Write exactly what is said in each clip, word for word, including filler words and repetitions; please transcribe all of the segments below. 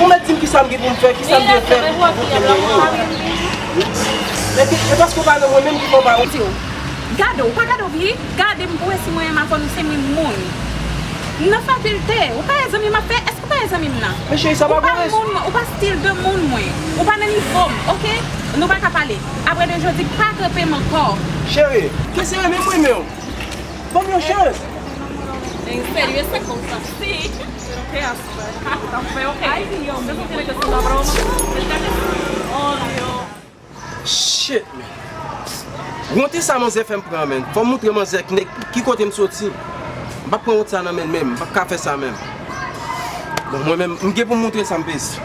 Ou mèt di m kisa m gen pou m fè, kisa m dwe fè pou, pou, pou m renmen w. Men ki, e paske w pa nan mwen menm ki fè w pa renmen m. Gade w, pa gade w vye, gade m pou wè si mwen menm avè w nou se menm moun. M nan fakilte, ou pa wè zanmi m ap fè, èske ou pa wè zanmi m nan? Men cheri, sa pa gen rezon. Ou pa moun mwen, ou pa stil de moun mwen. Ou pa nan nivo m, oke? Nou pa ka pale. Apre de jodi, pa tranpe m ankò. Cheri, ke se renmen m renmen w. Ban m yon chans. Serye, se konsa. Si. Se yon kre aswè. Sa fè yon kre. Se pou kre ke se la, bro. Oh, yo. Shit, man. Wonte sa manzè fè m pran, man. Fò m montre manzè ki, ki kote m soti. M p ap pran wont sa nan men l menm. M p ap ka fè sa menm. Bon, mwen menm, m gen pou m montre sa m peze.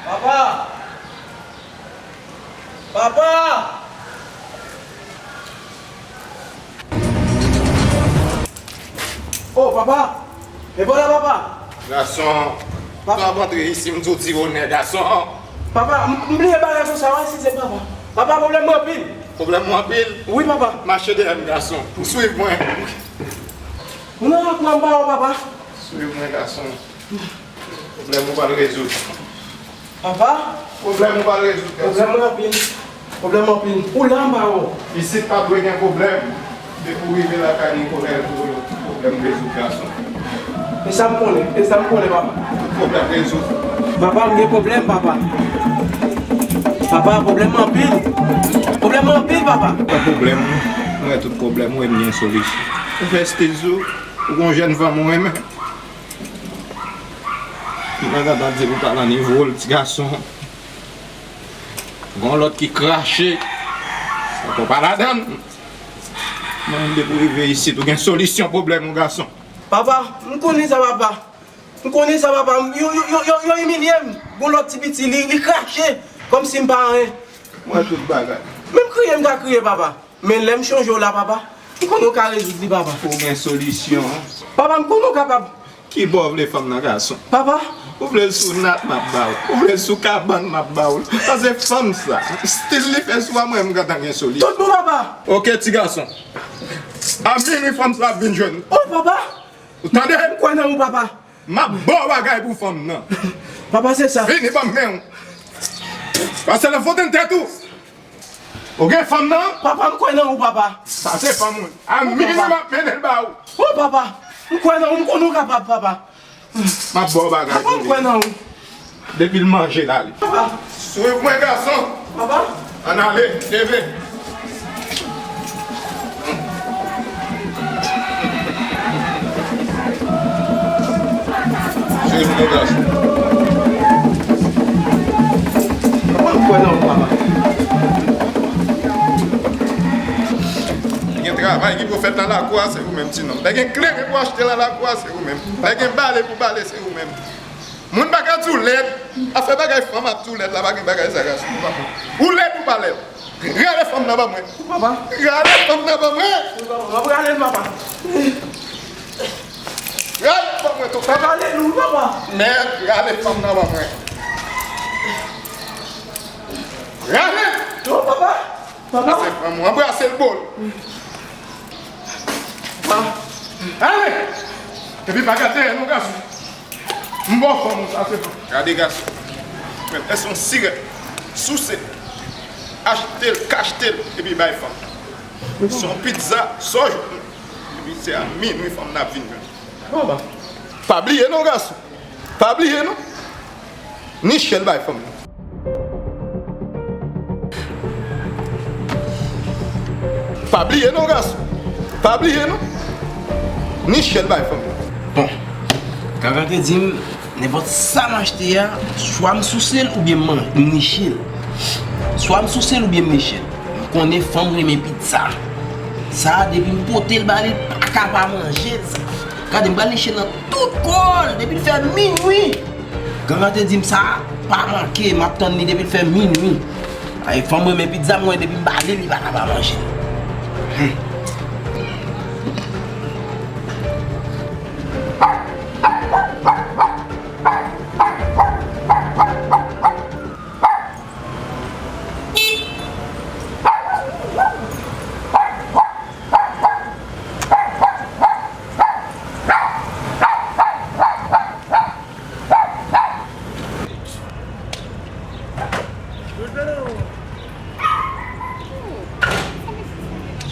Papa! Papa! Oh, papa! E vwala, papa! Gason, papa, m ap antre isi, m di w ti bonè, gason. Papa, m, m bliye bagay konsa, w asize, papa. Papa, pwoblèm mwen anpil. Pwoblèm ou anpil? Wi, papa. Mache dèyè m, gason. Swiv mwen. Ou nan lakwa m, papa, papa. Swiv mwen, gason. Pwoblèm ou pral rezoud. Papa? Pwoblèm ou pral rezoud, gason. Pwoblèm anpil. Pwoblèm anpil. Ou la, m pa wè w. Isit pa dwe gen pwoblèm. Depi w rive lakay Nicolette, ou wè tout pwoblèm rezoud, gason. E sa m konnen. E sa m konnen, papa. Tout pwoblèm rezoud. Papa, m gen pwoblèm, papa. Papa, pwoblèm anpil. Pwoblèm anpil, papa. Pa pwoblèm, non. Mwen, tout pwoblèm ou, m gen solisyon. Ou fè stil sou, ou gon jèn fanm ou renmen. M pa gentan di pou pale nan nivo l, ti gason. Gon lòt ki krache. Sa fò pa ladan l. Mwen menm depi w rive isit, ou gen solisyon pwoblèm ou, gason. Papa, m konnen sa, papa. M konnen sa, papa. Yo, yo, yo, yo, yo imilye m. Gon lòt ti piti, li, li krache. Kòmsi m pa anyen. Mwen tout bagay. Menm kriye, m ka kriye, papa. Men lè m chonje w la, papa, m konnen w ka rezoud li, papa. Ou gen solisyon. Papa, m konnen w kapab. Ki bò w vle fanm nan, gason? Papa. Ou vle l sou nat, m ap ba w. Ou vle l sou kabann, m ap ba w. Sa se fanm sa. Stil li fè sou a, mwen, m gentan gen solisyon. Tout bon, papa. Oke, ti gason. A minwi, fanm sa ap vin jwenn ou. Oh, papa. Ou tande? M kwè nan ou, papa. M ap ba w bagay pou fanm nan. Papa, se sa. Vini ban m men w. Pase nan fontenn tèt ou. Ou gen fanm nan? Papa, m kwè nan ou, papa. Sa se fanm ou. A minwi m ap mennen l ba ou. Oh, papa, m kwè nan ou, m konnen ou kapab, papa. M ap ba w bagay. Papa, m kwè nan ou. Depi l manje l ale. Papa. Swiv mwen, gason. Papa. Ann ale, leve. Swiv mwen, gason. Papa, m kwè nan ou, papa. Gen travay ki pou fèt nan lakou a, se ou menm, ti nonm. Lè gen kleren pou achte nan lakou a, se ou menm. Lè gen bale pou bale, se ou menm. Moun pa ka di w lèd. Afè bagay fanm ap di w lèd la, pa gen bagay sa, gason. Ou lèd ou pa lèd? Rale fanm nan ban mwen. Papa. Rale fanm nan ban mwen. Wi, papa. M ap rale l, papa. Rale l ban mwen tou. Papa, ale nou, papa. Mèd, rale fanm nan ban mwen. Rale! Non, papa. Papa. Anbrase fanm ou, anbrase l, bòl. Ale! Epi pa gate non, gason. M ba w fanm ou, sa se fanm. Gade gason. Men, èske yon sirèt, souse l, achte l, kachte l, epi bay fanm. Se yon pizza, sòj. Epi se a minwi fanm nan ap vin jwenn. Bon, ba. Pa bliye non, gason. Pa bliye non. Niche l bay fanm nan. Pa bliye non, gason. Pa bliye non. Niche l bay fanm nan. Bon, Kaka te di m, nenpòt sa m achte a, swa m souse l oubyen m man-, m niche l. Swa m souse l oubyen m niche l. M konnen fanm renmen pizza. Sa a, depi m pote l ba li, l pa ka pa manje l, sa. Gade, m pral niche l nan tout kò l, depi l fè minwi. Gangan te di m sa, pa manke, m ap tann li depi l fè minwi. Ay, fanm renmen pizza, mwen, depi m ba li, li pa ka pa manje l. Hmm.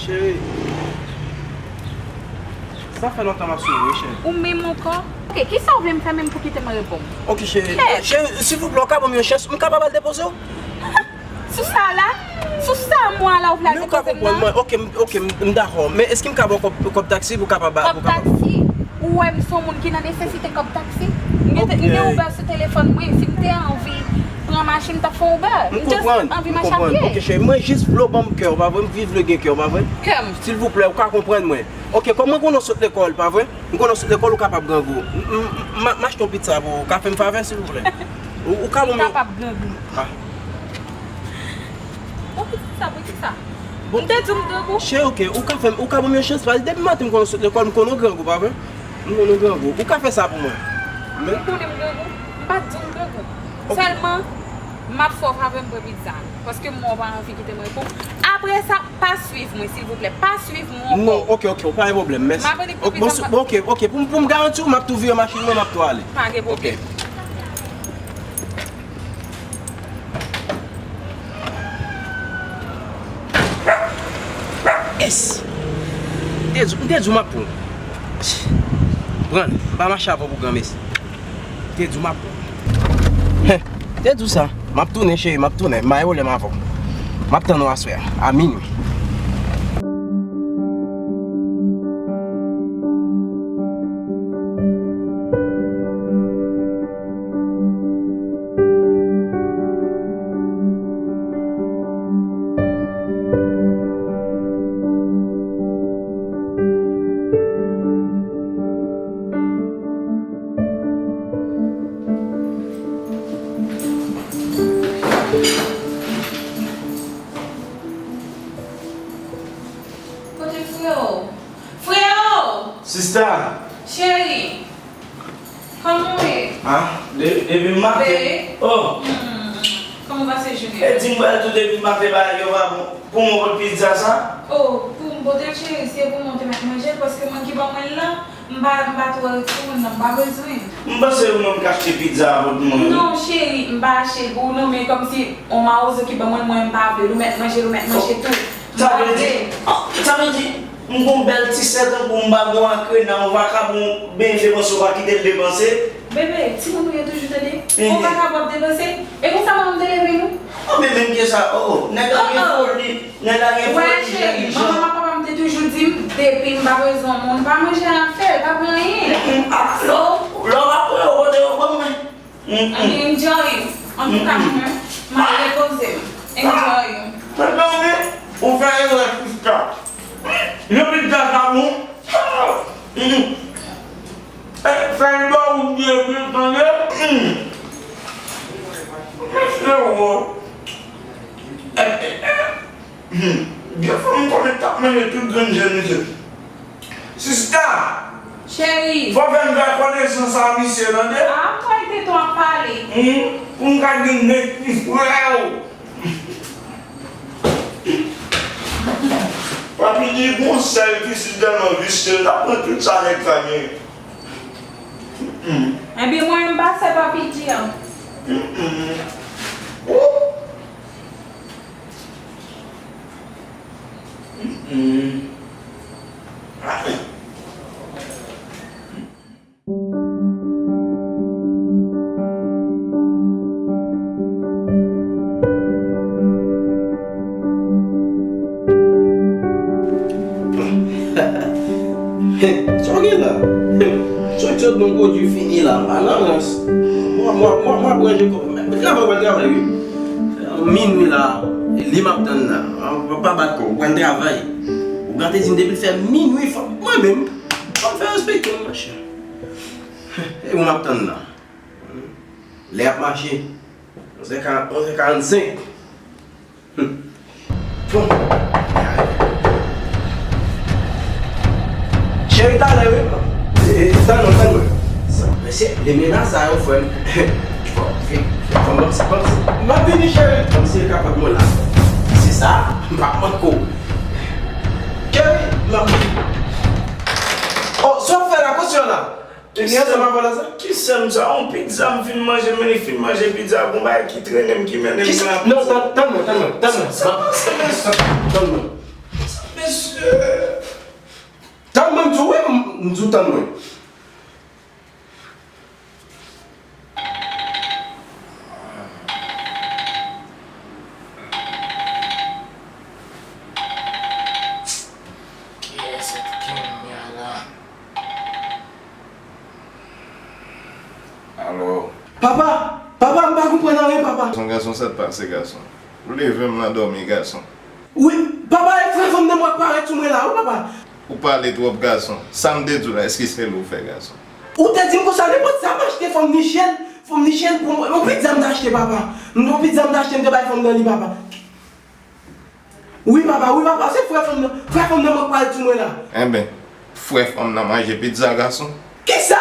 Cheri, sa fè lontan m ap swiv ou, wi, cheri. Ou menm ankò? Ok, kisa w vle m fè menm pou kite m reponn? Ok, cheri. Kèt! Cheri, silvouplè, ou ka ban m yon chans, m kapab al depoze w? Sou sa la? Sou sa mwa la ou vle al depoze m nan? Men ou ka konprann mwen. Ok, m, ok, m, m dakò. Men èske m ka ba w kòb, kòb taksi pou w kapab ba, pou w kapab. Kòb taksi? Ou wè m se yon moun ki nan nesesite kòb taksi? M gen, m gen Uber sou telefòn mwen. Si m te anvi pran machin, m t ap fè Uber. M just anvi mache a pye. Ok, cheri, mwen jis vle w ban m kè w, pa vre? M vle gen kè w, pa vre? Kè m. Silvouplè, ou ka konprann mwen. Ok, kòm mwen konnen w sot lekòl, pa vre? M konnen w sot lekòl, ou kapab grangou. M, m, m, m ap achte yon pizza pou ou. Ou ka fè m favè, silvouplè? Ou, ou ka ban m yon. Ou kapab grangou. Ah. Bon, pitit sa, pitit sa. Bon. M te di w m grangou. Cheri, ok, ou ka fè m, ou ka ban m yon chans, paske depi maten m konnen w sot lekòl, m konnen w grangou, pa vre? M konnen w grangou. Ou ka fè sa pou mwen. Men. Ou konnen m grangou? M pa t di w m grangou. Ok. Sèlman, m ap fè w favè m pran pizza a. Paske m wè w pa anvi kite m reponn. Apre sa, pa swiv mwen, silvouplè. Pa swiv mwen ankò. Non, ok, ok, pa gen pwoblèm, mèsi. M ap vini pou pizza. Bon, ok, ok, pou m, pou m garanti w, m ap tou vire machin mwen, m ap tou ale. Pa gen pwoblèm. Ok. Yes! M te di, m te di w m ap pran. Pran, m pa mache avè w pou granmesi. M te di w m ap pran. Hen, m te di w sa. M ap tounen, cheri, m ap tounen. M pa gen pwoblèm avè w. M ap tann ou aswè a, a minwi. Kote freo? Freo! Sista! Cheri! Kòman w ye? Ah, de-, depi maten. Bebe? Oh! Hmm, kòman w pase jounen an? E di m pral tou depi maten bagay yo pa bon. Pou mwen pot pizza sa? Oh, pou m pote l cheri, se pou mwen te mèt manje l, paske moun ki ban mwen l lan, m pa, m pa twò ret sou moun nan, m pa bezwen. M panse ou menm k achte pizza a pot mwen. Non, cheri, m pa achte l pou ou non, men kòmsi on mawozo ki ban mwen l, mwen m pa vle l, ou mèt manje l, ou mèt manje tou. M pa vle l. Sa vle di, ah, sa vle di, m gon bèl ti sè tankou m, m pa gon akrena, on vakabon, benyen depanse, ou pa kite l depanse. Bebe, timoun ou ye toujou tande? Mhm. On vakabon ap depanse? E konsa manman m te leve nou? Oh, men menm ke sa, oh, oh, nèg la gen foli, nèg la gen foli, cheri, manman m ak papa m te toujou di m, depi m pa bezwen moun, pa manje afè l, pa pran anyen. Mm, mm, ah, lè w, lè w pa pran yo, kote yo pran mwen. Mm, mm. Enjoy. Antouka, mwen menm, m al repoze m. Enjoy. Mezanmi, ou fè erè, sista. Yon pizza sa bon. Mm, mm. Eh, fè l ba ou byen, byen, tande. Hmm. Mesye, wo. Eh, eh, eh. Hmm. Gen fanm konnen k ap manje tout grenn jèn, mesye. Sista! Cheri. Fò fè m fè konesans a misye, tande? A, mwen te tou ap pale. Hmm? Pou m ka gen nèg ki frè w. Papi di gon sèl ki si tèlman visye, l ap pran tout sa nèg sa gen. Mm-mm. Ebyen, mwen menm pa sè Papi di an. Mm-mm. Woup. Mm-mm. Ah. Sa w gen la? Sot sot bon pwodui fini la, m pa nan rans. Mwen, mwen, mwen, mwen ap ranje kò. Men travay, mwen travay, wi. Minwi la, li m ap tann la. Pa, pa bat kò, ou pral travay. Ou gate di m depi l fè minwi, fò mwen menm, fò m fè respekte m, monchè. E ou m ap tann la. Lè ap mache. Onz è ka-, onz è karannsenk. Bon. Cheri, talè, wi. E, e, tann mwen, tann mwen. Mesye, limena sa yo, frè m. Fò, fò, fò, fò, m ap, m ap, m ap vini, cheri. Kòmsi e kapab mwen la. Se sa, m pa manke w. Cheri, m ap vini. Oh, sa w fè la, kòmsi w la? Ou gen ansanm avè l la sa? Ki sèm sa? On pizza m fin manje, men li fin manje pizza, gon bagay ki trennen m, ki mennen m la. Non, tann, tann mwen, tann mwen, tann mwen. Sa, sa pase, mesye. Tann mwen. Sa, mesye. Tann mwen, m di w wi, m, m di w tann mwen. Kiyès ki gen la? Alo. Papa! Papa, m pa konprann anyen, papa. Gason, gason, sa t pase, gason? Ou leve m nan dòmi, gason. Wi, papa, e frè fanm nan mwen parèt sou mwen la, wi, papa. Ou pale twòp, gason. Sa m te di w la, èske se li w fè, gason? Ou te di m konsa, nenpòt sa m achte, fò m niche l, fò m niche l pou mwen. On pizza m t achte, papa. On pizza m t achte, m te bay fanm nan li, papa. Wi, papa, wi, papa, se frè fanm nan, frè fanm nan mwen k pral di mwen la. Enben, frè fanm nan manje pizza, gason? Kisa?